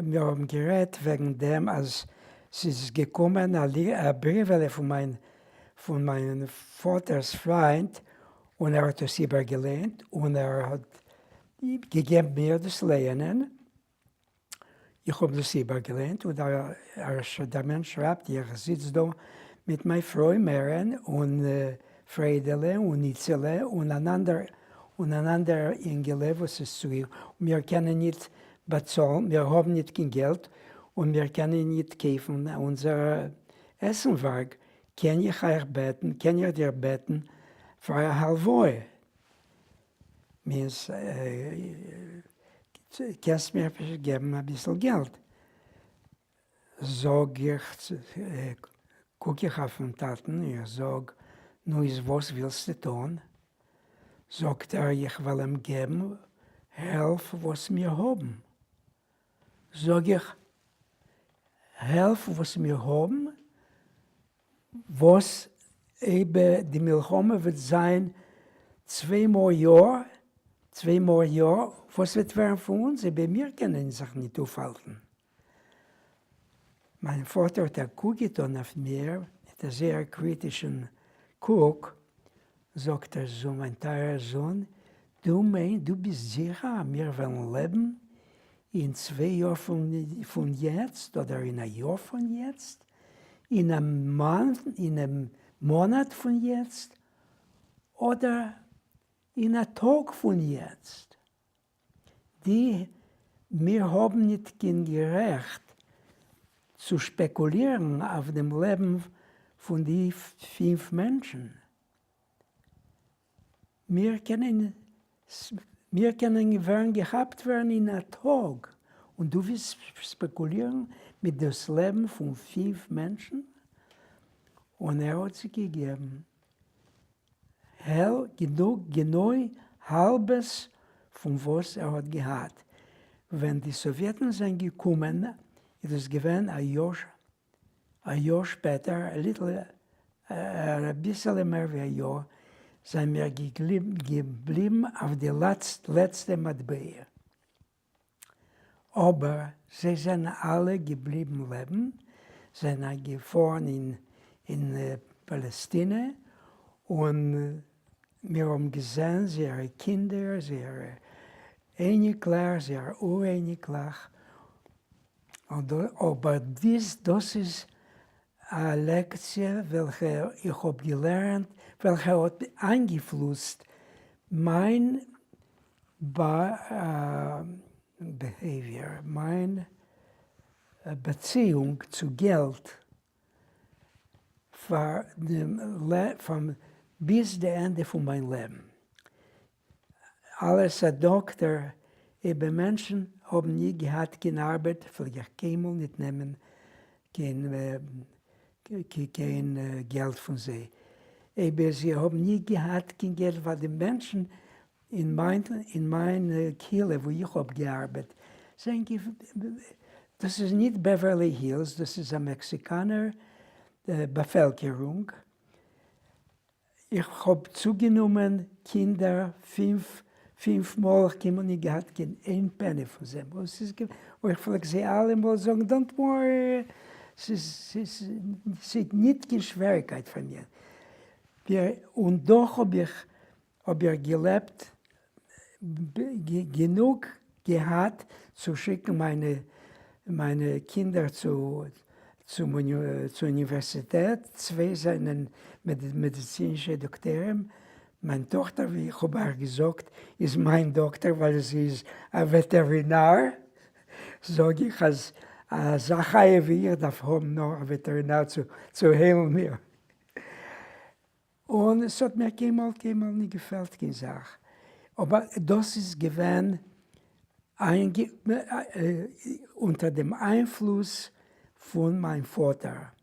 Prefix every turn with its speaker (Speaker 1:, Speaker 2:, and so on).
Speaker 1: מיר האבן גערעדט וועגן דעם אז ס'איז געקומען א בריוועלע פון מיין פון מיין פאטער'ס פריינט און ער האט עס איבערגעליינט און ער האט געגעבן מיר דאס לייענען, איך האב דאס איבערגעליינט און דער מענטש שרייבט איך זיץ דא מיט מיין פרוי מערען און פריידעלע און איצעלע און אן אנדער און אן אנדער אינגעלע וואס איז צו איר, מיר קענען ניט באצאלן, מיר האבן ניט קיין געלט און מיר קענען ניט קויפן אונזער עסנווארג, קען איך אייך בעטן, קען איך דיר בעטן פאר א הלוואה? means קענסט מיר געבן אביסל געלט? זאג איך, קוק איך אויפן טאטן, איך זאג, נו איז וואס ווילסטו טון? זאגט ער, איך וועל אים געבן העלפט וואס מיר האבן. זאג איך, העלפט וואס מיר האבן? וואס אויב די מלחמה וועט זיין צוויי מאל יאר, צוויי מאל יאר, וואס וועט ווערן פון אונז אויב מיר קענען זיך ניט אויפהאלטן? מיין פאטער האט א קוק געטאן אויף מיר מיט א זייער קריטישן קוק, זאגט ער, זון, מיין טייערער זון, דו מיינסט, דו ביסט זיכער אז מיר וועלן לעבן אין צוויי יאר פון יעצט, אדער אין א יאר פון יעצט, אין א מאנאט פון יעצט, אדער אין א טאג פון יעצט? די מיר האבן ניט קיין גערעכט צו שפעקולירן אויף דעם לעבן פון די פינף מענטשן. מיר קענען מיר קענען ווערן געכאפט ווערן אין א טאג, און דו ווילסט שפעקולירן מיט דאס לעבן פון פינף מענטשן? און ער האט זיי געגעבן העל גענוג גענוי האלבעס פון וואס ער האט געהאט. ווען די סאוויעטן זענען געקומען איז דאס געווען א יאר א יאר שפעטער, א little אביסעלע מער ווי א יאר, זענען מיר געבליבן אויף די לעצטע מטבע. אבער זיי זענען אלע געבליבן לעבן, זענען געפארן אין פאלעסטינע, און מיר האבן געזען זייערע קינדער, זייערע אייניקלעך, זייערע אור-אייניקלעך, אבער דאס איז א לעקציע וועלכע איך האב געלערנט, וועלכע האט איינגעפלוסט מיין behavior, מיין באציאונג צו געלט פאר דעם ביז די ענדע פון מיין לעבן. אלס א דאקטער איבער מענטשן האבן ניט געהאט קיין ארבעט פלעג איך קיינמאל ניט נעמען קיין קיין געלט פון זיי. אויב זיי האבן ניט געהאט קיין געלט ווייל די מענטשן אין מיין אין מיין קהילה וואו איך האב געארבעט זענען דאס איז ניט בעווערלי הילס דאס איז א מעקסיקאנער באפעלקערונג. איך האב צוגענומען קינדער פינף פינף מאל, איך קיינמאל נישט געהאט קיין איין פעני פון זיי, און ס'איז און איך פלעג זיי אלעמאל זאגן don't worry, ס'איז ס'איז ס'איז ניט קיין שוועריקייט פאר מיר, און דאך האב איך האב איך געלעבט גענוג געהאט צו שיקן מיינע מיינע קינדער צו צום אוניווערסיטעט, צוויי זענען מעדיצינישע דאקטוירים, מיין טאכטער ווי איך האב אייך געזאגט איז מיין דאקטער ווייל זי איז א וועטערינאר, זאג איך אז אזא חיה ווי איך דארף האבן נאר א וועטערינאר צו היילן מיר. און עס האט מיר קיינמאל קיינמאל נישט געפעלט קיין זאך, אבער דאס איז געווען אונטער דעם איינפלוס פון מיין פאטער.